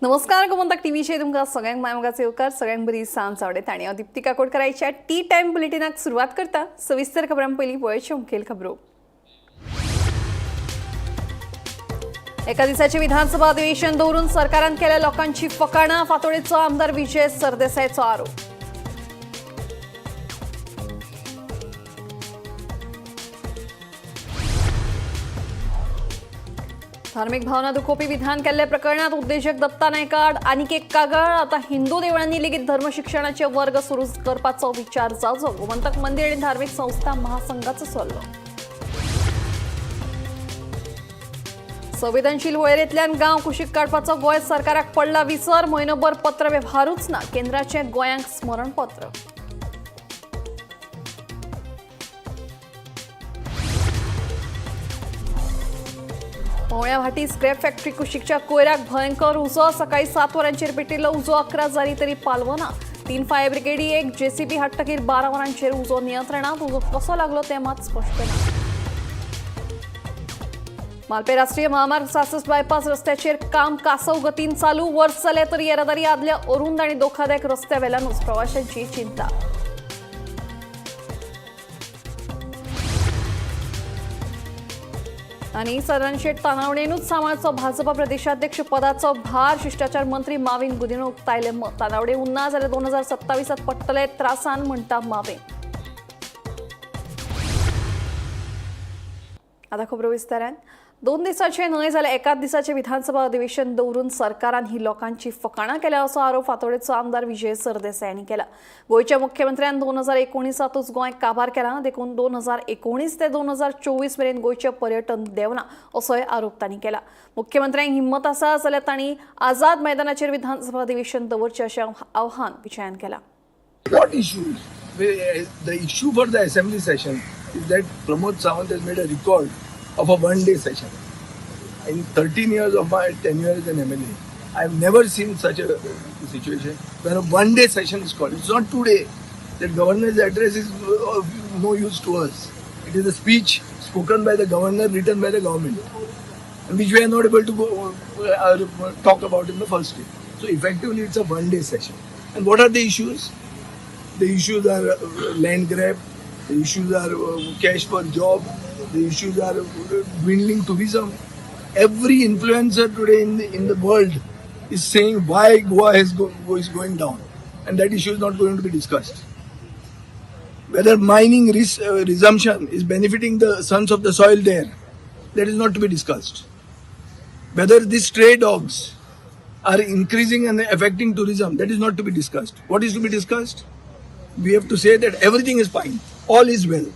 नमस्कार, गोमंतक टीव्हीचेर तुमकां सगळ्यांक माय मोगाचो येवकार. सगळ्यांक बरी सांज आवडे आनी हांव दिप्ती काकोडकराच्या टी टायम बुलेटिनाक सुरवात करता. सविस्तर खबरां पयलीं पळोवच्यो मुखेल खबरो. एका दिसाचे विधानसभा अधिवेशन दवरून सरकारान केल्या लोकांची फकाणां. फातोडेचो आमदार विजय सरदेसायचो आरोप. धार्मिक भावना दुखोवपी विधान केल्ल्या प्रकरणात उद्देजक दत्ता नायकाड आनीक एक कागाळ. आता हिंदू देवळांनी लेगीत धर्मशिक्षणाचे वर्ग सुरू करपाचो विचार जावचो. गोमंतक मंदिर आणि धार्मिक संस्था महासंघाचो सल्लो. संवेदनशील वळेरेंतल्यान गांव कुशीक काडपाचो गोंय सरकाराक पडला विसर. म्हयनोभर पत्र व्यवहारूच ना. केंद्राचें गोंयांक स्मरणपत्र. पवळ्या भाटी स्क्रॅप फॅक्टरी कुशीकच्या कोयराक भयंकर उजो. सकाळी 7 वरांचेर पेटिल्लो उजो 11 जाली तरी पालवना. 3 फायर ब्रिगेडी, एक जेसीबी हाडटकीर 12 वरांचेर उजो नियंत्रणात. उजो कसो लागलो तें मात स्पश्ट ना. मालपे राष्ट्रीय महामार्ग 66 बायपास रस्त्याचेर काम कासव गतीन चालू. वर्स जालें तरी येरादारी आदल्या अरुंद आनी धोकादायक रस्त्या वेल्यानूच. प्रवाशांची चिंता. आनी सदानशेट तानावडेनूच सांबाळचो भाजपा प्रदेशाध्यक्ष पदाचो भार. शिश्टाचार मंत्री माविन गुदिनो उक्तायले मत. तानावडे उन्ना जाल्यार 2027त पडटले त्रासान, म्हणटा माविन. आता खबरो विस्तारान. 2 दिसाचे न्हय जाल्यार एकाच दिसाचे विधानसभा अधिवेशन दवरून सरकारान ही लोकांची फकाणां केल्या, असो आरोप फातोडेचो आमदार विजय सरदेसाय हांणी केला. गोंयच्या मुख्यमंत्र्यान 2019तांतूच गोंय काबार केला, देखून 2019 ते 2024 मेरेन गोंयचें पर्यटन देंवना, असोय आरोप तांणी केला. मुख्यमंत्र्यांक हिंमत आसा जाल्यार तांणी आझाद मैदानाचेर विधानसभा अधिवेशन दवरचें, अशें आव्हान विजयान केलां. What issues? The issue for the assembly session is that Pramod Sawant has made a record of a one-day session. In 13 years of my tenure as an MLA, I have never seen such a situation where a one-day session is called. It's not today. That governor's address is of no use to us. It is a speech spoken by the governor, written by the government, and which we are not able to go talk about in the first day. So effectively, it's a one-day session. And what are the issues? The issues are land grab, the issues are cash for job, the issues are dwindling tourism. Every influencer today in the world is saying why Goa is going down, and that issue is not going to be discussed. Whether mining resumption is benefiting the sons of the soil there, that is not to be discussed. Whether these stray dogs are increasing and affecting tourism, that is not to be discussed. What is to be discussed? We have to say that everything is fine, all is well.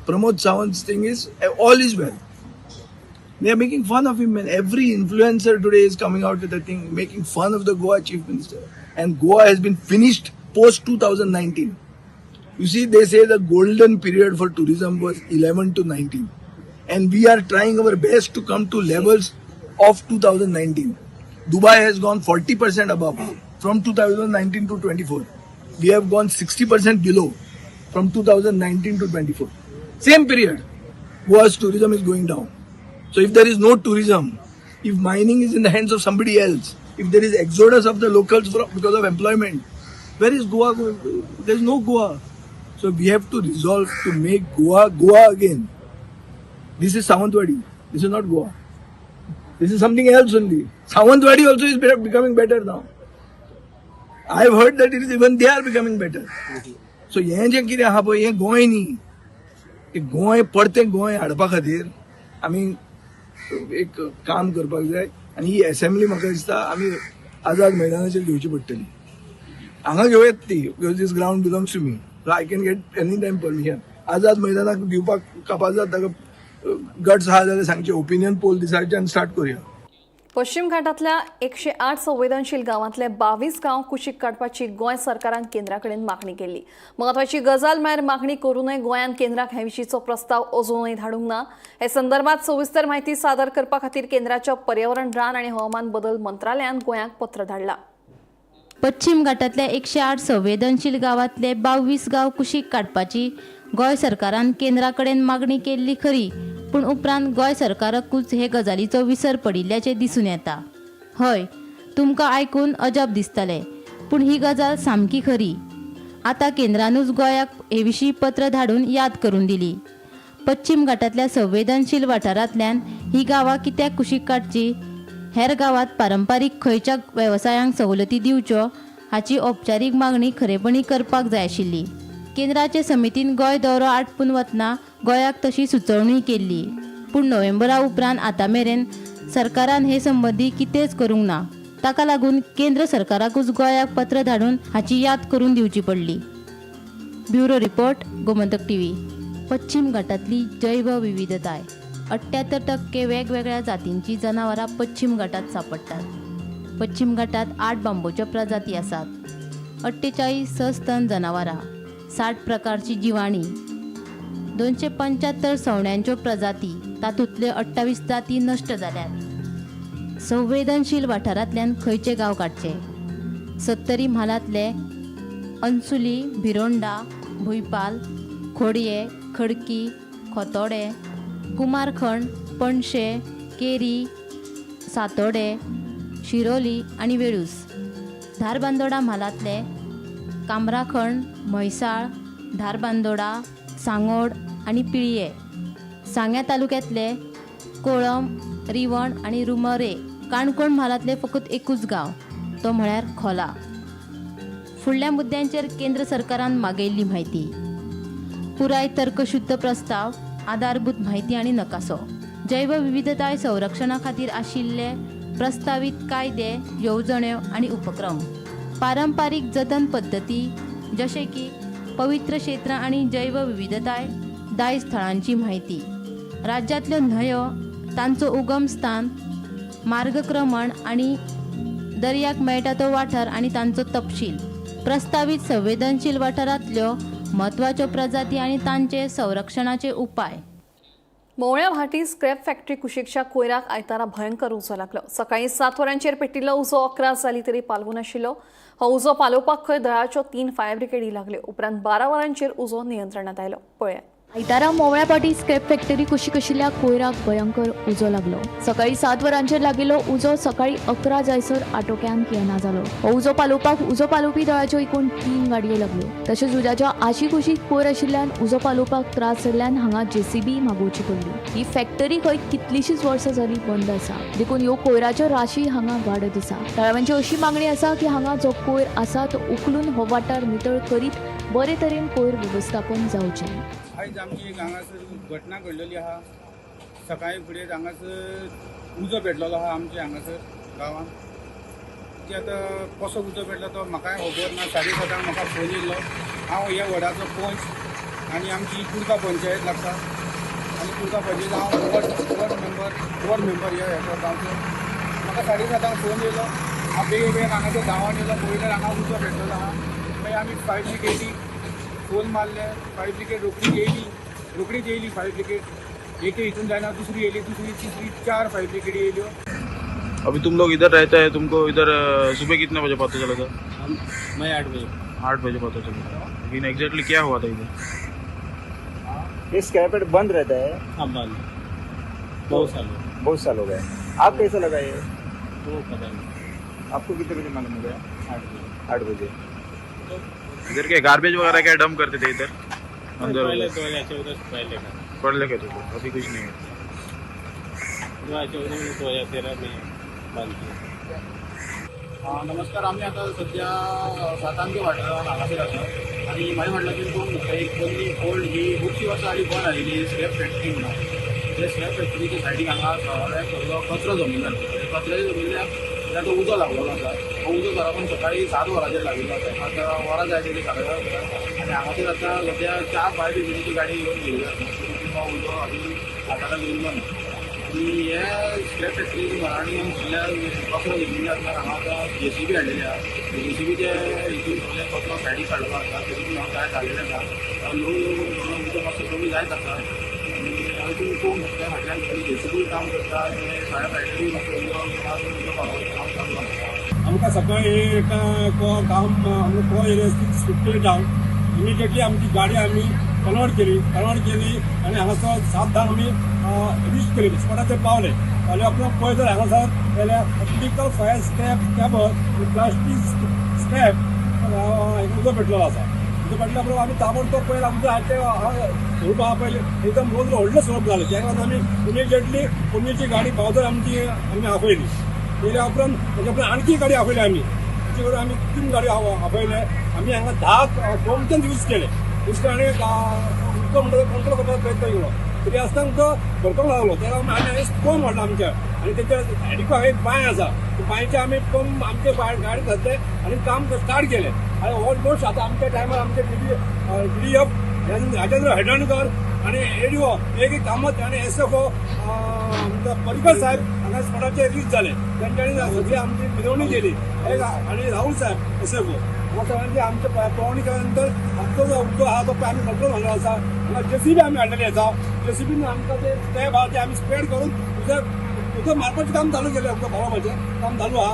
Pramod Sawant's thing is all is well. They are making fun of him, and every influencer today is coming out with a thing, making fun of the Goa chief minister. And Goa has been finished post 2019. You see, they say the golden period for tourism was 11 to 19, and we are trying our best to come to levels of 2019. Dubai has gone 40% above from 2019 to 24. We have gone 60% below from 2019 to 24. Same period, Goa's tourism is going down. So if there is no tourism, if mining is in the hands of somebody else, if there is exodus of the locals because of employment, where is Goa going? There is no Goa. So we have to resolve to make Goa Goa again. This is Sawantwadi. This is not Goa. This is something else only. Sawantwadi also is becoming better now. I have heard that it is even they are becoming better. So हें जें कितें आहा पळय, हें गोंय न्ही. ते गोंय परतें गोंय हाडपा खातीर आमी एक काम करपाक जाय आनी ही एसेंब्ली म्हाका दिसता आमी आझाद मैदानाचेर घेवची पडटली. हांगा घेवं येता ती, because this ground belongs to me, so I can get any time permission. आझाद मैदानाक दिवपाक कापाज जाता. गट्स आहा जाल्यार सांगचे, ओपिनियन पोल दिसाचे आनी स्टार्ट करुया. पश्चिम घाटातल्या 108 संवेदनशील गांवांतले 22 गांव कुशीक काडपाची गोंय सरकारान केंद्रा कडेन मागणी केल्ली. म्हत्वाची गजाल म्हळ्यार मागणी करूनय गोंयान केंद्राक हे विशींचो प्रस्ताव अजूनय धाडूंक ना. हे संदर्भात सविस्तर म्हायती सादर करपा खातीर केंद्राच्या पर्यावरण, रान आनी हवामान बदल मंत्रालयान गोंयाक पत्र धाडलां. पश्चिम घाटांतल्या 108 संवेदनशील गांवांतले 22 गांव कुशीक काडपाची गोंय सरकारान केंद्रा कडेन मागणी केल्ली खरी, पूण उपरांत गोंय सरकाराकूच हे गजालीचो विसर पडिल्ल्याचें दिसून येता. हय, तुमकां आयकून अजाप दिसतलें, पूण ही गजाल सामकी खरी. आतां केंद्रानूच गोंयाक हे विशीं पत्र धाडून याद करून दिली. पश्चिम घाटांतल्या संवेदनशील वाठारांतल्यान ही गांवां कित्याक कुशीक काडची, हेर गांवांत पारंपारीक खंयच्या वेवसायांक सवलती दिवच्यो हाची औपचारीक मागणी खरेपणी करपाक जाय आशिल्ली. केंद्राचे समितीन गोंय दौरो आटपून वतना गोंयाक तशी सुचोवणी केल्ली, पूण नोव्हेंबरा उपरांत आतां मेरेन सरकारान हे संबंदी कितेंच करूंक ना. ताका लागून केंद्र सरकाराकूच गोंयाक पत्र धाडून हाची याद करून दिवची पडली. Bureau report, Gomantak TV. पश्चिम घाटांतली जैवविविधताय. 78% वेगवेगळ्या जातींची जनावरां पश्चिम घाटात सांपडटात. पश्चिम घाटात 8 बांबूच्यो प्रजाती आसात, 48 सस्तन जनावरां, 60 प्रकारची जिवाणी, 275 सवण्यांच्यो प्रजाती, तातूंतल्यो 28 जाती नश्ट जाल्यात. संवेदनशील वाठारांतल्यान खंयचे गांव काडचे? सत्तरी म्हालांतले अन्सुली, भिरोंडा, भुंयपाल, खोडये, खडकी, खोतोडे, कुमारखण, पणशे, केरी, सातोडे, शिरोली आनी वेळूस. धारबांदोडा म्हालांतले कामराखण, म्हैसाळ, धारबांदोडा, सांगोड आनी पिळये. सांग्या तालुक्यांतले कोळम, रिवण आनी रुमरे. काणकोण म्हालांतले फकत एकूच गांव, तो म्हळ्यार खोला. फुडल्या मुद्द्यांचेर केंद्र सरकारान मागयल्ली म्हायती: पुराय तर्कशुद्ध प्रस्ताव, आधारभूत म्हायती आनी नकासो, जैवविविधताय संरक्षणा खातीर आशिल्ले प्रस्तावीत कायदे, येवजण्यो आनी उपक्रम, पारंपारीक जतन पद्दती जशे की पवित्र क्षेत्रां आनी जैवविविधताय दायज थळांची म्हायती, राज्यांतल्यो न्हंयो, तांचो उगम स्थान, मार्गक्रमण आनी दर्याक मेळटा तो वाठार आनी तांचो तपशील, प्रस्तावीत संवेदनशील वाठारांतल्यो म्हत्वाच्यो प्रजाती आनी तांचे संरक्षणाचे उपाय. मोवळ्या भाटी स्क्रॅप फॅक्टरी कुशीकच्या कोयराक आयतारा भयंकर उजो लागलो. सकाळी 7 वरांचेर पेटिल्लो उजो 11 जाली तरी पालवूं नाशिल्लो. हो उजो पालोवपाक खंय दळाच्यो 3 फायर ब्रिगेडी लागल्यो. उपरांत 12 वरांचेर उजो नियंत्रणात आयलो. पळयात. आयतारा मोवळ्या पाटी स्क्रॅप फॅक्टरी कुशीक आशिल्ल्या कोयराक भयंकर उजो लागलो. सकाळी 7 वरांचेर लागिल्लो उजो सकाळी 11 जायसर आटोक्यांत येना जालो. हो उजो पालोवपाक उजो पालोवपी दळाच्यो एकूण 3 गाडयो लागल्यो. तशेंच उज्याच्या आशीकुशीक कोयर आशिल्ल्यान उजो पालोवपाक त्रास जाल्ल्यान हांगा जेसीबी मागोवची पडली. ही फॅक्टरी खंय कितलीशीच वर्सां जाली बंद आसा, देखून ह्यो कोयराच्यो राशी हांगा वाडत आसा. थळाव्यांची अशी मागणी आसा की हांगा जो कोयर आसा तो उखलून हो वाठार नितळ करीत बरे तरेन कोयर वेवस्थापन जावचें. आयज आमची एक हांगासर घटना घडलेली आहा. सकाळी फुडें हांगासर उजो पेटलेलो आहा आमच्या हांगासर गांवांत. ती आतां कसो उजो पेटलो तो म्हाकाय खबर ना. 7:30 म्हाका फोन येयल्लो. हांव ह्या वडाचो पंच आनी आमची कुडका पंचायत लागता आनी कुडका पंचायत हांव वॉर्ड मेंबर ह्या हेचो गांवचो. म्हाका 7:30 फोन येयलो. हांव बेगीन बेगीन हांगासर धांवन येयलो. पळयल्यार हांगा उजो पेटलेलो आहा. मागीर आमी फायर ब्रिगेडीक फोन मारले. फायर ब्रिगेड रोखडीच येयली, रोखडीच येयली फायर ब्रिगेड. एके हितून जायना, दुसरी येयली, दुसरी, तिसरी, 4 फायर ब्रिगेडी येयल्यो. अभी तुम लोग इधर रहते हैं, तुमको इधर सुबह कितने बजे पता चला था? मैं 8 बजे. 8 बजे पता चला, लेकिन एग्जैक्टली क्या हुआ था इधर? ये स्क्रैप बंद रहता है? हाँ, बंद बहुत साल हो। बहुत साल हो गए. आप कैसा लगा ये? वो पता नहीं. आपको कितने बजे मालूम हो गया? 8 बजे. 8 बजे. इधर के गार्बेज वगैरह क्या डंप करते थे इधर अंदर? पहले 2014 से पहले का. पढ़ ले के थे, अभी कुछ नहीं है. 2014 में, 2013 में बंद किया. नमस्कार. आमी आतां सद्या सातांके वाठारांत हांगासर आसा आनी म्हाज्या फाटल्यान तुमी पळोवंक शकता, एक पोन्नी ओल्ड ही खुबशीं वर्सां आदी बंद आयिल्ली स्क्रॅप फॅक्टरी म्हणून. ते स्क्रॅप फॅक्टरीच्या सायडीक हांगा सगळें सगळो कचरो जमिल्लो आसा. कचऱ्याच्या जमिल्ल्यान तो उजो लागलेलो आसा. हो उजो बरोबर सकाळी 7 वरांचेर लागिल्लो आसा. आतां वरां जायत येयली 7:30 आनी हांगासर आतां सद्या 4 फायर ब्रिगेडीची गाडी येवन गेल्ली आसा, तरी हो उजो अजून हाताळ्यांत येयल्लो ना. आनी हे स्क्रॅप फॅक्टरी मराठी सगळ्या कचरो घेतिल्ले आसल्यार हांगा आतां जेसीबी हाडलेली आहा. जेसीबी ते हितून सगळे कचरो सायडीक काडलेलो आसा. तरी पूण हांगा कांय जाल्लेलें ना. ल्हवू ल्हवू करून सगळो उदक मातसो कमी जायत आसा. आनी आतां तुमी पळोवंक शकता, फाटल्यान सगळी जेसीबी काम करता आनी फायर फायटरूय मातसो उदक पावोवपाचें काम चालू आसा. आमकां सकाळी एका काम आमकां कॉल येयले 6:50, इमिजिएटली आमची गाडी आमी कन्वर्ट केली. कन्वर्ट केली आनी हांगासर 7-10 आमी रीच केली. स्पॉटाचेर पावले. पावले उपरांत पळय जर हांगासर जाल्यार critical fire scrap cable, plastic scrap उजो पेटलेलो आसा. उजो पेटल्या उपरांत आमी ताबडतोब पळयलें आमचो आयते स्वरूप आहा पयलें एकदम रोज व्हडलें स्वरूप जालें. तेका लागून आमी इमिजिएटली पोन्नेची गाडी पावसर आमची आमी आपयली. येयल्या उपरांत तेच्या उपरांत आणखी गाडी आपयली आमी. तेचे कडेन आमी 3 गाडी आपयले. आमी हांगा 10 गोमटन यूज केले. यूज केले आनी उदक म्हणटा कंट्रोल करपाचो प्रयत्न केलो. तरी आसतना उदक भरपाक लागलो. तेका लागून आमी हांगा पंप हाडलो आमच्या आनी तेच्या सायडीक एक बांय आसा, त्या बांयचे आमी पंप आमचे गाडी घातले आनी काम स्टार्ट केलें. आनी ऑलमोस्ट आतां आमच्या टायमार आमचे डी एफ राजेंद्र हळदणकर आनी एडीओ एक एक कामत आनी एसएफओ आमचा पर्रीकर साहेब हांगा स्पॉटाचेर रीच जाले. तेंच्यांनी सगळी आमची मिरवणी केली. एक आनी राहुल साहेब एसएफओ हांगा सगळ्यांची आमच्या पळोवणी केल्या नंतर आमचो जो उदक आहा तो पळय आमी कंट्रोल घाल्लो आसा. हांगा जेसीबी आमी हाडलेली आसा. जेसीबीन आमकां ते स्टेप आहा ते आमी स्प्रेड करून उदक उदक मारपाचें काम चालू केलें. उदक पावोवपाचें काम चालू आहा.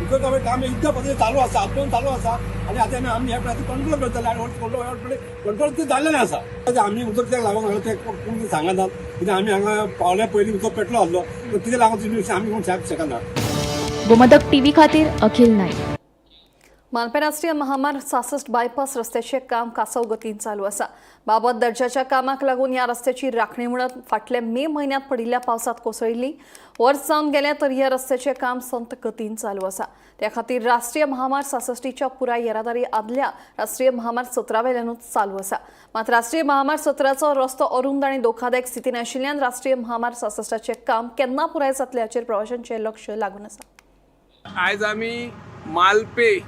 उदक काम युद्ध पद्दतीन चालू आसा, आजून चालू आसा. आनी आतां आमी ह्या प्रकार कंट्रोल करतले आनी कंट्रोल ते जाल्लेलें आसा. आमी उदक कित्याक लागून लागलो तें कोण सांगनात, कित्याक आमी हांगा पावल्या पयलीं उदक पेटलो आसलो, पूण कितें लागून आमी कोण सांगूंक शकना. गोमंतक टीव्ही खातीर अखिल नाईक. मालपें राष्ट्रीय महामार्ग 66 बायपास रस्त्याचें काम कासव गतीन चालू आसा. बाबत दर्जाच्या कामाक लागून ह्या रस्त्याची राखणी म्हणत फाटल्या मे म्हयन्यांत पडिल्ल्या पावसांत कोसळिल्ली. वर्स जावन गेलें तरी ह्या रस्त्याचें काम संत गतीन चालू आसा. त्या खातीर राष्ट्रीय महामार्ग 66च्या पुराय येरादारी आदल्या राष्ट्रीय महामार्ग 17 वेल्यानूच चालू आसा. मात राष्ट्रीय महामार्ग 17चो रस्तो अरुंद आनी धोकादायक स्थितीन आशिल्ल्यान राष्ट्रीय महामार्ग 66चें काम केन्ना पुराय जातलें हाचेर प्रवाशांचें लक्ष लागून आसा. आयज आमी मालपे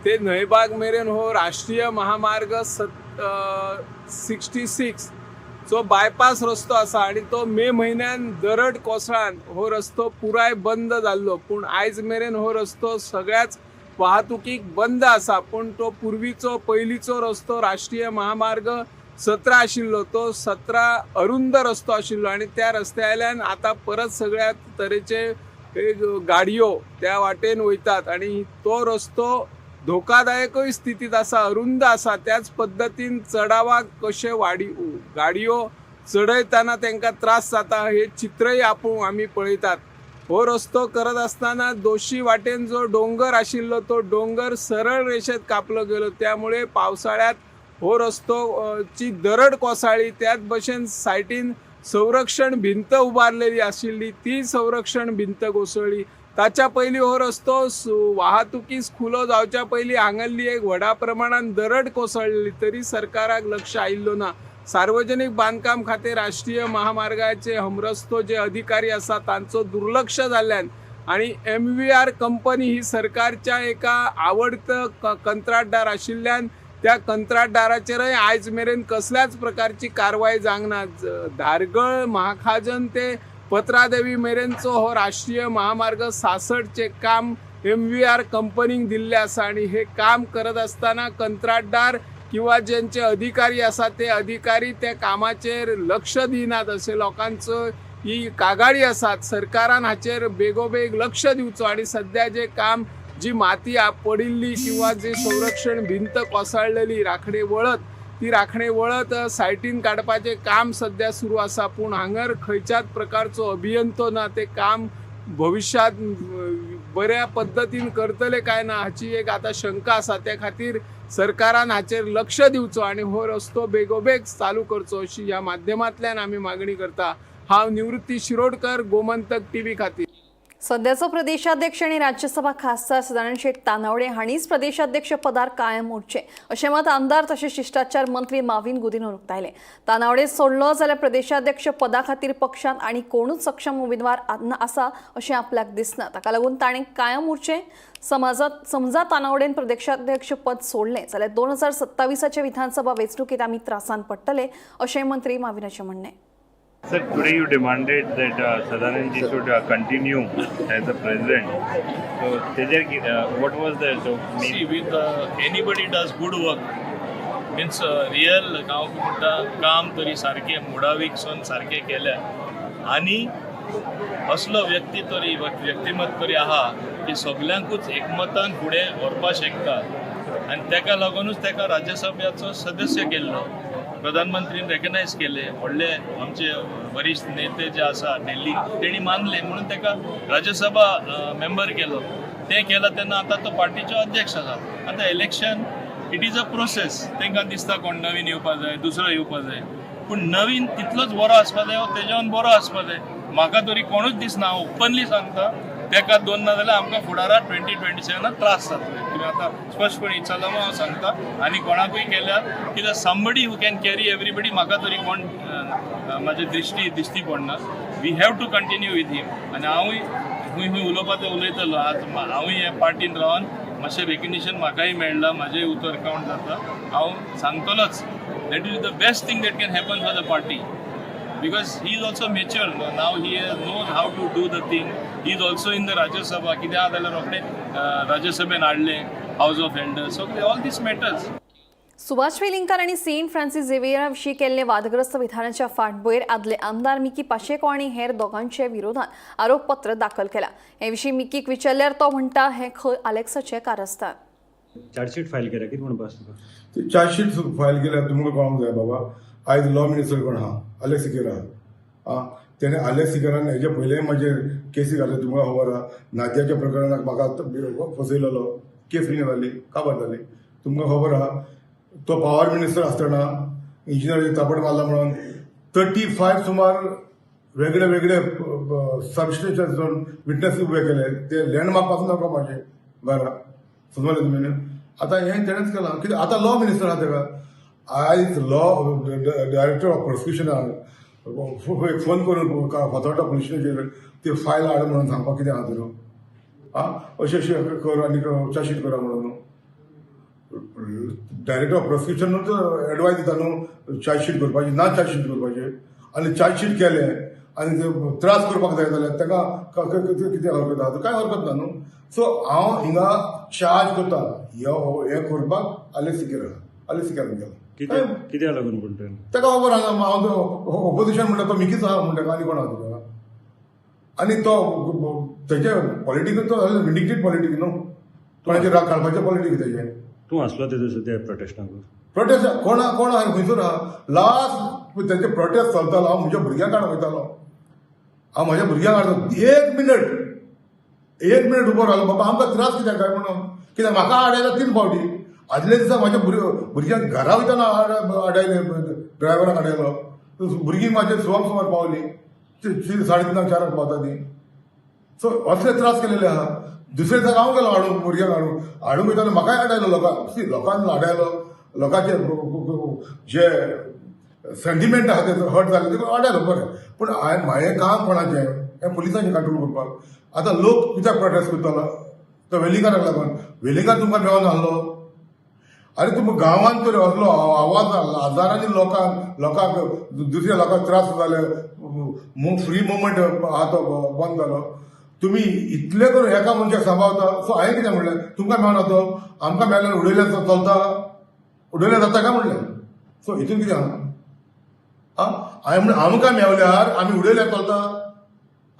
ते न्हंयबाग मेरेन हो राष्ट्रीय महामार्ग 66 चो बायपास रस्तो आसा आनी तो मे म्हयन्यान दरड कोसळान हो रस्तो पुराय बंद जाल्लो, पूण आयज मेरेन हो रस्तो सगळ्याच वाहतुकीक बंद आसा. पूण तो पुर्वीचो पयलींचो रस्तो राष्ट्रीय महामार्ग 17 आशिल्लो, तो 17 अरुंद रस्तो आशिल्लो आनी त्या रस्त्या वयल्यान आतां परत सगळ्या तरेचे गाडयो त्या वाटेन वयतात आनी तो रस्तो धोकादायकूय स्थितींत आसा, अरुंद आसा. त्याच पद्दतीन चडावाक कशे वाडी गाडयो चडयतना तांकां त्रास जाता हे चित्रय आपूण आमी पळयतात. हो रस्तो करत आसतना दोशी वाटेन जो डोंगर आशिल्लो तो डोंगर सरळ रेशेत कापलो गेलो, त्यामुळे पावसाळ्यात हो रस्तो ची दरड कोसळ्ळी. त्याच भशेन सायटीन संरक्षण भिंत उबारलेली आशिल्ली ती संरक्षण भिंत कोसळ्ळी. ताच्या पयलीं हो रस्तो वाहतुकीस खुलो जावच्या पयलीं हांगल्ली एक व्हडा प्रमाणान दरड कोसळ्ळी, तरी सरकाराक लक्ष आयिल्लो ना. सार्वजनिक बांदकाम खातें राष्ट्रीय महामार्गाचे हमरस्तो जे अधिकारी आसा तांचो दुर्लक्ष जाल्ल्यान आनी MVR company ही सरकारच्या एका आवडत कंत्राटदार आशिल्ल्यान त्या कंत्राटदाराचेरय आयज मेरेन कसल्याच प्रकारची कारवाय जावंक ना. धारगळ महाखाजन ते पत्रादेवी मेरेनचो हो राष्ट्रीय महामार्ग 66चें काम MVR कंपनीक दिल्लें आसा आनी हे काम करत आसतना कंत्राटदार किंवा ज्यांचे अधिकारी आसा ते अधिकारी त्या कामाचेर लक्ष दिनात अशें लोकांचो ही कागाळी आसात. सरकारान हाचेर बेगोबेग लक्ष दिवचो आनी सद्या जे काम जी माती पडिल्ली किंवा जी संरक्षण भिंत कोसळलेली राखणे वळत ती राखणे वळत सायटीन काडपाचें काम सद्या सुरू आसा, पूण हांगर खंयच्याच प्रकारचो अभियंतो ना. ते काम भविश्यांत बऱ्या पद्दतीन करतले काय ना हाची एक आतां शंका आसा. त्या खातीर सरकारान हाचेर लक्ष दिवचो आनी हो रस्तो बेगोबेग चालू करचो अशी ह्या माध्यमांतल्यान आमी मागणी करता. हांव निवृत्ती शिरोडकर, गोमंतक टीव्ही खातीर. सध्याचो प्रदेशाध्यक्ष आणि राज्यसभा खासदार सदानंद शेट तानावडे हांणीच प्रदेशाध्यक्ष पदार कायम उरचें अशें मत आमदार तशेंच शिश्टाचार मंत्री माविन गुदिन्हो उक्तायलें. तानावडे सोडलो जाल्यार प्रदेशाध्यक्ष पदा खातीर पक्षांत आनी कोणूच सक्षम उमेदवार आसा अशें आपल्याक दिसना. ताका लागून ताणें कायम उरचें. समजा तानावडेन प्रदेशाध्यक्ष पद सोडलें जाल्यार 2027 विधानसभा वेंचणुकेंत आमी त्रासान पडटले अशें मंत्री माविनाचें म्हणणें. Sir, today you demanded that Sadanandji should continue as the president. So, Tejar, what was the main? See, with anybody does good work, means real हांव म्हणटा काम तरी सारकें मुडावीक सून सारकें केल्या आनी असलो व्यक्ती तरी व्यक्तिमत्व तरी आहा की सगल्यांकूच एकमतान फुडें व्हरपाक शकता आनी तेका लागूनच तेका राज्यसभेचो सदस्य केल्लो. प्रधानमंत्रीन रेकग्नायज केले, व्हडले आमचे वरिश्ठ नेते जे आसा दिल्ली तेणी मानले म्हणून तेका राज्यसभा मेंबर केलो. तें केलां तेन्ना आतां तो पार्टीचो अध्यक्ष आसा. आतां election it is a process. तांकां दिसता कोण नवीन येवपा जाय, दुसरो येवपा जाय, पूण नवीन तितलोच बरो आसपा जाय, तेज्यान बरो आसपा जाय. म्हाका तरी कोणूच दिसना. हांव ओपनली सांगता, तेका दोन ना जाल्यार आमकां फुडाराक 2027 त्रास जातले. तुमी आतां स्पश्टपणी विचारलां हांव सांगता. आनी कोणाकूय केल्यार कित्याक somebody who can carry everybody म्हाका तरी कोण म्हाजे दृश्टी दिश्टी पडना. We have to continue with him. आनी हांवूय खूंय खूंय उलोवपा तें उलयतलो. आज हांवूय हे पार्टीन रावन मातशें रेकग्निशन म्हाकाय मेळ्ळां, म्हाजेंय उतर कावंट जाता. हांव सांगतलोच, that is the best thing that can happen for the party, because he is also mature now. He knows how to do the thing. He is also in the Rajya Sabha. कितें आहा जाल्यार रोखडें राज्यसभेन हाडलें, house of elders, सगळे all these matters. Subhash Velingkar आनी Saint Francis झेवियरा विशीं केल्ले वादग्रस्त विधानाच्या फाटभुंयेर आदले आमदार मिकी पाशेको आनी हेर दोगांचे विरोधात आरोपपत्र दाखल केला. हे विशीं मिकीक विचारल्यार तो म्हणटा, हें खंय आलेक्साचें कारस्थान. चार्जशीट फायल केल्या, कितें म्हणपा आसा तुका? चार्जशीट फायल केल्यार तुमकां कळोंक जाय बाबा, आयज लॉ मिनिस्टर कोण आहा? आलेक्स सिकेरा आहा. तेणे आलेक्स सिकेरान हेजे पयलेय म्हाजेर केसी घातले, तुमकां खबर आहा. नात्याच्या प्रकरणाक म्हाका फसयलेलो, केस रिन्यू जाली, काबार जाली. तुमकां खबर आहा, तो पावर मिनिस्टर आसतना इंजिनियर तापट मारला म्हणून 35 सुमार वेगळे वेगळे सबस्टेशन विटनस उबे केले. ते लँडमार्क पासून दाखोवप म्हाजे घरा, समजले तुमी? आतां हें तेणेच केलां. कित्याक आतां लॉ मिनिस्टर आहा तेका. आयज लॉ डायरेक्टर ऑफ प्रोसिक्युशनाक एक फोन करून फातोर्डा पुलीस स्टेशनाचेर ती फायल हाड म्हणून सांगपाक कितें आहा तुका? आं, अशें अशें कर आनी चार्जशीट करा म्हणून डायरेक्टर ऑफ प्रोसिक्युशनूच एडवायज दिता न्हू चार्जशीट करपाची ना चार्जशीट करपाची. आनी चार्जशीट केलें आनी ते त्रास करपाक जाय जाल्यार ताका कितें हरकत आहा? कांय हरकत ना न्हू. सो हांव हिंगा चार्ज करता हें करपाक आलेक्स सिकेरा, आलेक्स सिकेरान केला. कित्याक कित्याक लागून पूण तें? ताका खबर आसा, हांव ओपोजिशन म्हणटा तो मिकीच आहा म्हणटा, आनी कोण आहा तुका? आनी तो तेजे पॉलिटिकल, तो विंडिकेट पॉलिटीक न्हू, कोणाचेर राग काडपाचें पॉलिटीक तेजें. तूं आसलो ते दिसा त्या प्रोटेस्टाक? प्रोटेस्ट कोण कोण आहा, खंयसर आहा? लास्ट तेजे प्रोटेस्ट चलतालो, हांव म्हज्या भुरग्यांक काडूंक वयतालो. हांव म्हज्या भुरग्यांक हाडलो, एक मिनट एक मिनट उबो रावलो, बाबा आमकां त्रास कित्याक काय म्हणून. कित्याक म्हाका आडायला 3 फावटी. आदल्या दिसा म्हाज्या भुरग्यांक घरा वयतना आडायले, ड्रायव्हराक आडायलो. भुरगीं म्हाजे 6 सुमार पावली, 3:30 4 पावता ती. सो असले त्रास केलेले आहा. दुसरे दिसा हांव गेलो हाडूंक, भुरग्यांक हाडूंक, हाडूंक वयतना म्हाकाय आडायलो लोकांक. सी, लोकांक आडायलो, लोकांचे जे सेंटिमेंट आहा ते हर्ट जाले ते आडायलो, बरें. पूण हांवें म्हाजें काम कोणाचें हें पुलिसांचें कंट्रोल करपाक. आतां लोक कित्याक प्रोटेस्ट करतालो? तो वेलिंगकाराक लागून. वेलिंगकार तुमकां मेळोन आहलो. आरे तुमकां गांवांत तर असलो आवाज हजारांनी लोकांक लोकांक दुसऱ्या लोकांक त्रास जाले, फ्री मुवमेंट आहा तो बंद जालो. तुमी इतले करून एका मनशाक सांबाळता. सो हांवें कितें म्हणलें, तुमकां मेळना तो, आमकां मेळ्ळ्यार उडयल्यार चलता, उडयल्यार जाता काय म्हणलें. सो हितून कितें आहा? आं, हांवें म्हणलें आमकां मेवल्यार आमी उडयल्यार चलता.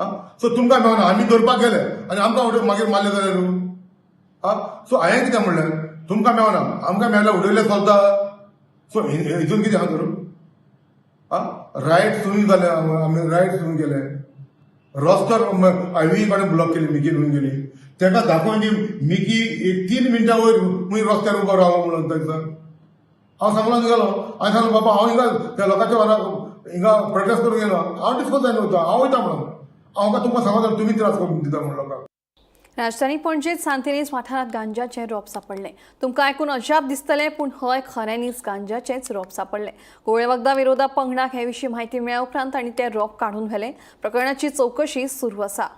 आं, सो तुमकां मेवना, आमी धरपाक गेले आनी आमकां उडय मागीर मारले जाल्यार. आं, सो हांवें कितें म्हणलें, तुमकां मेवना, आमकां मेळ्ळ्यार उडयल्यार चलता. सो हितून कितें आहा तर? आं, रायट सुरू जाले, आमी रायट सुरू केले, रस्तो हायवे कडेन ब्लॉक केली, मिकी घेवन गेली. ताका दाखोवन दी मिकी एक 3 मिनटां वयर खंय रस्त्यार उबो रावलो म्हणून. थंयसर हांव सांगलो गेलो, हांवें सांगलो बाबा हांव हिंगा त्या लोकांच्या वारा हिंगा प्रोटेस्ट करूंक येना, हांव डिस्कोज जायना वयता, हांव वयता म्हणून. हांव तुमकां सांगता, तुमी त्रास करून दिता म्हणून लोकांक. राजधानी पणजेत सांतिनेज वाठारांत गांजाचें रोप सापडलें. तुमकां आयकून अजाप दिसतलें, पूण हय, खऱ्यांनीच गांजाचेंच रोप सापडलें. घुंवळे वखदां विरोधा पंगडाक हे विशीं म्हायती मेळ्ळ्या उपरांत तांणी तें रोप काडून व्हेलें. प्रकरणाची चवकशी सुरू आसा.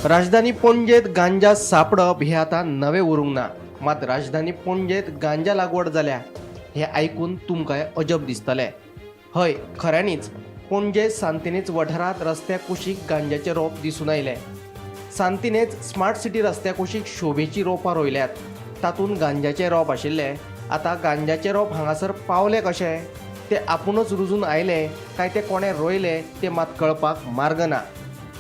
राजधानी पणजेत गांजा सापडप हे आतां नवें उरूंक ना. मात राजधानी पणजेत गांजा लागवड जाल्या हें आयकून तुमकांय अजब दिसतलें. हय, खऱ्यांनीच पणजे सांतिनेज वाठारांत रस्त्या कुशीक गांजाचें रोप दिसून आयलें. सांतिनेज स्मार्ट सिटी रस्त्या कुशीक शोभेची रोपां रोयल्यात, तातूंत गांजाचें रोप आशिल्लें. आतां गांजाचें रोप हांगासर पावलें कशें, तें आपुणूच रुजून आयलें काय तें कोणें रोयलें तें मात कळपाक मार्ग ना.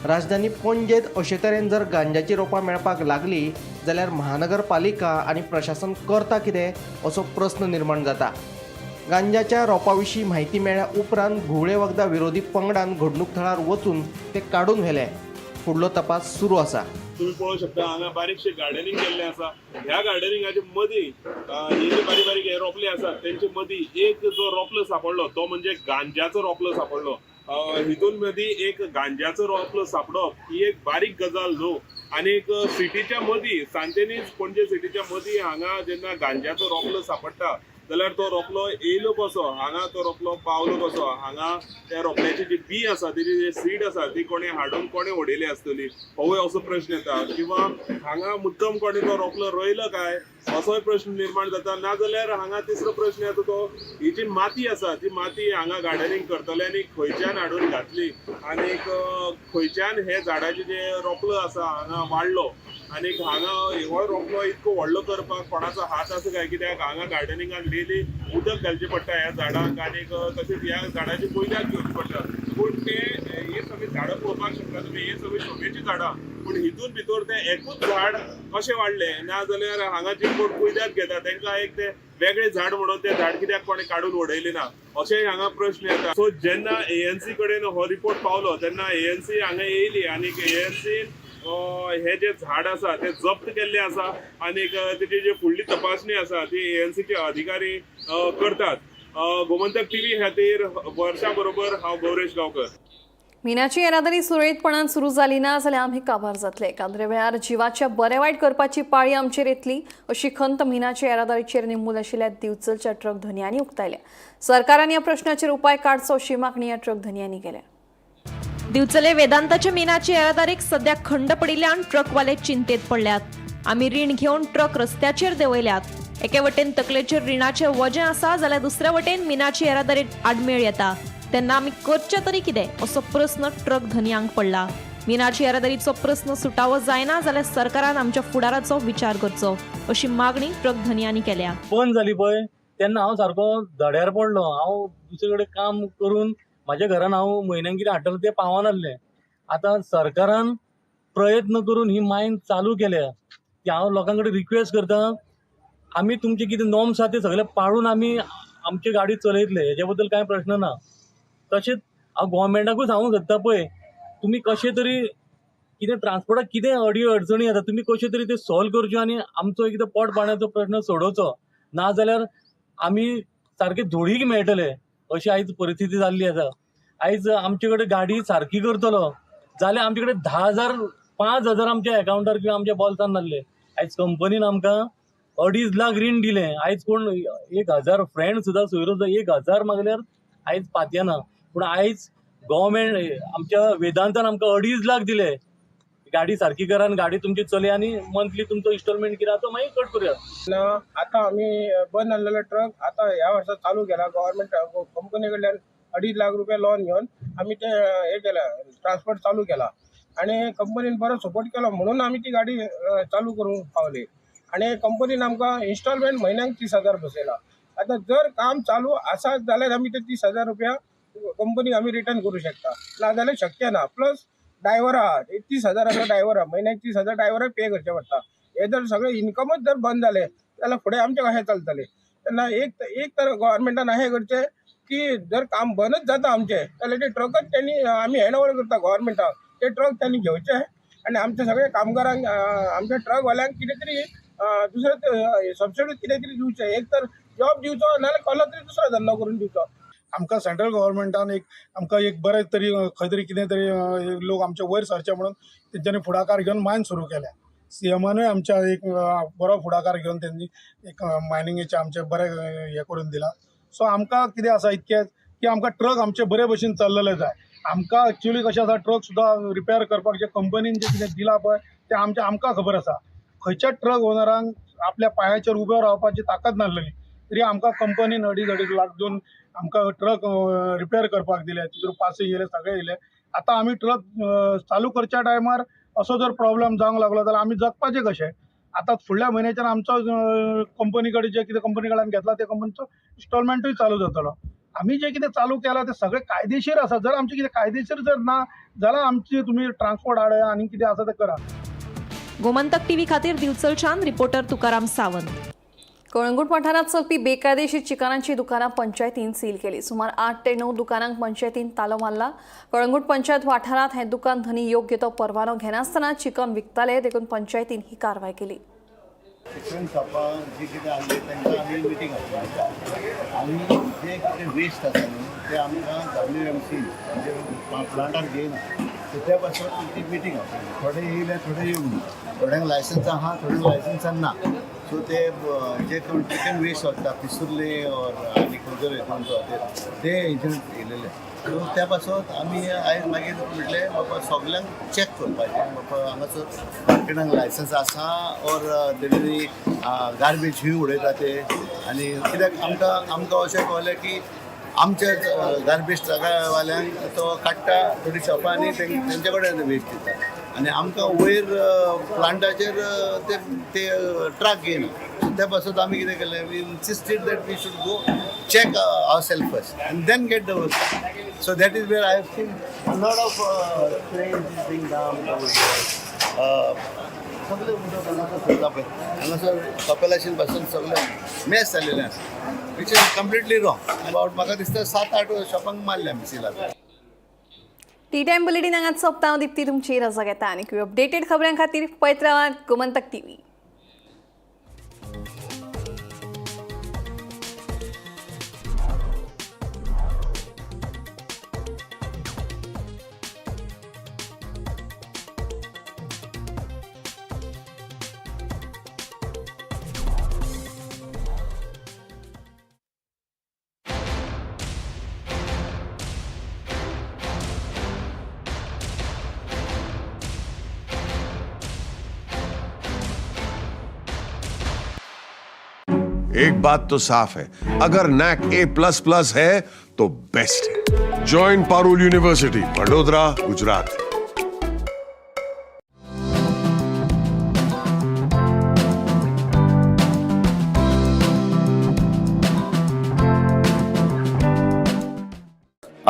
राजधानी पणजेत अशे तरेन जर गांजाची रोपां मेळपाक लागली जाल्यार महानगरपालिका आनी प्रशासन करता कितें असो प्रस्न निर्माण जाता. गांजाच्या रोपा विशीं म्हायती मेळ्ळ्या उपरांत घुंवळे वखदां विरोधी पंगडान घडणूक थळार वचून ते काडून व्हेले. फुडलो तपास सुरू आसा. तुम्ही पळोवंक शकता हांगा बारीकशें गार्डनिंग केल्लें आसा. ह्या गार्डनिंगाच्या मदीं हे जे बारीक बारीक हे रोपले आसात तेंचे मदीं एक जो रोपलो सांपडलो तो म्हणजे गांजाचो रोपलो सांपडलो. हितून मदीं एक गांजाचो रोपलो सांपडप ही एक बारीक गजाल न्हू. आनीक सिटीच्या मदीं सांतेनीज पणजे सिटीच्या मदीं हांगा जेन्ना गांजाचो रोपलो सांपडटा जाल्यार तो रोपलो येयलो कसो, हांगा तो रोपलो पावलो कसो, हांगा त्या रोपल्याची जी बी आसा तेजी जी सीड आसा ती कोणें हाडून कोणें उडयली आसतली होवूय असो प्रश्न येता. किंवा हांगा मुद्दम कोणें तो रोपलो रोयलो काय असोय प्रश्न निर्माण जाता. नाजाल्यार हांगा तिसरो प्रश्न येता तो ही जी माती आसा ती माती हांगा गार्डनिंग करतल्यांनी खंयच्यान हाडून घातली आनीक खंयच्यान हे झाडाचे जे रोपलो आसा हांगा वाडलो आनीक हांगा हो रोपलो इतको व्हडलो करपाक कोणाचो हात आसा काय, कित्याक हांगा गार्डनिंगाक डेली उदक घालचें पडटा ह्या झाडांक आनीक तशेंच ह्या झाडाची कुयदाद घेवची पडटा. पूण ते हे सगळीं झाडां पळोवपाक शकता तुमी, हे सगळीं शोभेचीं झाडां, पूण हितून भितर तें एकूच झाड कशें वाडलें, ना जाल्यार हांगा जे कोण कुयदाद घेता तांकां एक तें वेगळें झाड म्हणून तें झाड कित्याक कोणें काडून उडयलें ना अशेंय हांगा प्रश्न येता. सो जेन्ना एएनसी कडेन हो रिपोर्ट पावलो तेन्ना एएनसी हांगा येयली आनीक एएनसीन हे जे झाड आसा ते जप्त केल्ले आसा आनीक तेजी जी फुडली तपासणी आसा ती एएनसीचे अधिकारी करतात. गोमंतक टीव्ही खातीर वर्षा बरोबर हांव गौरेश गांवकर. मिनाची येरादारी सुरळीतपणान सुरू जाली ना जाल्यार आमी काबार जातले. एकाद्रे वेळार जिवाच्या बरें वायट करपाची पाळी आमचेर येतली अशी खंत मिनाच्या येरादारीचेर निंबून आशिल्ल्या दिवचलच्या ट्रक धनयांनी उक्तायल्या. सरकारान ह्या प्रश्नाचेर उपाय काडचो अशी मागणी ह्या ट्रक धनयांनी केल्या. दिवचले वेदांताच्या मिनाची येरादारीक सध्या खंड पडिल्ल्यान ट्रकवाले चिंतेत पडल्यात. आमी रीण घेवन ट्रक रस्त्याचेर देंवयल्यात. एके वटेन तकलेचेर रिणाचें वजें आसा जाल्यार दुसऱ्या वटेन मिनाची येरादारीत आडमेळ येता तेन्ना आमी करचें तरी कितें असो प्रस्न ट्रक धनयांक पडला. मिनाची येरादारीचो प्रस्न सुटावो जायना जाल्यार सरकारान आमच्या फुडाराचो विचार करचो अशी मागणी ट्रक धनयांनी केल्या. बंद जाली पळय तेन्ना हांव सारको धड्यार पडलो. हांव दुसरे कडेन काम करून म्हाज्या घरान हांव म्हयन्याक कितें हाडटलें तें पावनासलें. आतां सरकारान प्रयत्न करून ही मायन चालू केल्या ती हांव लोकां कडेन रिक्वेस्ट करता, आमी तुमचे कितें नॉर्म्स आसा ते सगळे पाळून आमी आमची गाडी चलयतले, हेजे बद्दल कांय प्रश्न ना. तशेंच हांव गोवोरमेंटाकूय सांगूंक सोदता पळय, तुमी कशें तरी कितें ट्रान्सपोर्टाक कितें अडी अडचणी येता तुमी कश्यो तरी त्यो सॉल्व करच्यो आनी आमचो एकदां पोट पाण्याचो प्रश्न सोडोवचो, नाजाल्यार आमी सारके धुळीक मेळटले अशी आयज परिस्थिती जाल्ली आसा. आयज आमचे कडेन गाडी सारकी करतलो जाल्यार आमचे कडेन 10,000 5,000 आमच्या एकावंटार किंवा आमच्या बोल्सान नासले. आयज कंपनीन आमकां 2.5 लाख रीण दिलें. आयज कोण 1,000 फ्रेंड सुद्दां सोयरो सुद्दां 1,000 मागल्यार आयज पातयेना. पूण आयज गोवोरमेंट आमच्या वेदांतान आमकां 2.5 लाख दिले, गाडी सारकी करा आनी गाडी तुमची चलय आनी मंथली तुमचो इन्स्टॉलमेंट कितें आसा तो मागीर कट करुया. ना आतां आमी बंद आहलेलो ट्रक आतां ह्या वर्सा चालू केला. गव्हर्मेंट कंपनी कडल्यान 2.5 लाख रुपया लोन घेवन आमी ते हे केला, ट्रान्सपोर्ट चालू केला आनी कंपनीन बरो सपोर्ट केलो म्हणून आमी ती गाडी चालू करूंक पावली. आनी कंपनीन आमकां इन्स्टॉलमेंट म्हयन्याक 30,000 बसयला. आतां जर काम चालू आसा जाल्यार आमी ते 30,000 रुपया कंपनीक आमी रिटर्न करूं शकता, नाजाल्यार शक्य ना. प्लस ड्रायव्हर आहा, 30,000 ड्रायव्हर आहा, म्हयन्याक 30,000 ड्रायव्हराक पे करचें पडटा. हे जर सगळें इन्कमच जर बंद जालें जाल्यार फुडें आमचें कशें चलतलें? तेन्ना एक तर गव्हर्मेंटान अशें करचें की जर काम बंदच जाता आमचें जाल्यार ते ट्रकच तेणी आमी हँड ओवर करता गव्हर्मेंटाक, ते ट्रक तेणी घेवचे आनी आमच्या सगळ्या कामगारांक आमच्या ट्रकवाल्यांक कितें तरी दुसरें सबसिडी कितें तरी दिवचें. एक तर जॉब दिवचो नाजाल्यार कसलो तरी दुसरो धंदो करून दिवचो. आमकां सेंट्रल गव्हर्मेंटान एक आमकां एक बरें तरी खंय तरी कितें तरी लोक आमचे वयर सरचे म्हणून तेंच्यांनी फुडाकार घेवन मायन सुरू केल्या. सीएमानूय आमच्या एक बरो फुडाकार घेवन तेंणी एक मायनिंगेचें आमचें बरें हें करून दिलां. सो आमकां कितें आसा इतकें की आमकां ट्रक आमचे बरे भशेन चल्लेले जाय. आमकां एक्चुअली कशें आसा, ट्रक सुद्दां रिपेर करपाक जे कंपनीन जें कितें दिलां पळय तें आमचें आमकां खबर आसा. खंयच्याच ट्रक ओनरांक आपल्या पांयाचेर उबो रावपाची ताकद नासलेली, तरी आमकां कंपनीन अडीच अडीच लाख दिवन आमकां ट्रक रिपेर करपाक दिले. तितून पासी येयले, सगळें येयले. आतां आमी ट्रक चालू करच्या टायमार असो जर प्रॉब्लम जावंक लागलो जाल्यार आमी जगपाचें कशें? आतां फुडल्या म्हयन्याच्यान आमचो कंपनी कडेन जे कितें कंपनी कडल्यान घेतला ते कंपनीचो इन्स्टॉलमेंटूय चालू जातलो. आमी जें कितें चालू केलां तें सगळें कायदेशीर आसा. जर आमचें कितें कायदेशीर जर ना जाल्यार आमची तुमी ट्रान्सपोर्ट हाडया आनी कितें आसा तें करा. गोमंतक टीव्ही खातीर दिवचलच्यान रिपोर्टर तुकाराम सावंत. कळंगूट वाठारांत चलपी बेकायदेशीर चिकनाची दुकानां पंचायतीन सील केली. सुमार 8 ते 9 दुकानांक पंचायतीन तालो मारला. कळंगूट पंचायत वाठारांत हे दुकान धनी योग्य तो परवानो घेनासतना चिकन विकताले, देखून पंचायतीन ही कारवाय केली. चिकन शॉपां जी कितें आहली तांकां आमी मिटींग आपयली आनी जे कितें वेस्ट आसा न्हू ते आमकां WMC म्हणजे प्लांटार घेयना, सो त्या पासून ती मिटींग आपयली. थोडे येयले, थोडे येवंक ना, थोड्यांक लायसन्स आहा, थोड्यांक लायसन्सां ना. सो ते जे कोण चिकन वेस्ट वता पिसुर्ले ऑर आनी खंयसर हितून ते हेजेर येयलेले. सो त्या पासत आमी आयज मागीर म्हटलें बाबा सगल्यांक चॅक करपाचें, बाबा हांगासर मार्केटांक लायसन्स आसा ऑर तेणी गार्बेज खंय उडयता ते. आनी कित्याक आमकां आमकां अशें कळ्ळें की आमच्या गार्बेज ट्रकावाल्यांक तो काडटा थोडीं शॉपां आनी तेंचे कडेन वेस्ट दिता आनी आमकां वयर प्लांटाचेर ते ते ट्रक घेयना. सो त्या पासत आमी कितें केलें, we insisted that we should go check ourself first and then get the work. So that is where I have seen lot of trains being dumped over here. सगळे उदक हांगासर सोडला पळय, हांगासर कपेलाशीन पासून सगळें मेस जाल्लेलें आसा, which is completely wrong about. म्हाका दिसता 7-8 शॉपांक मारले आमी सील आतां. टी टायम बुलेटीन हांगाच सोंपता. हांव दिप्ती तुमची रजा घेता आनी अपडेटेड खबरां खातीर पळयत रावात गोमंतक टीव्ही. एक बात तो साफ है, अगर नैक A++ है तो बेस्ट है। Join Parul university, Vadodara, Gujarat.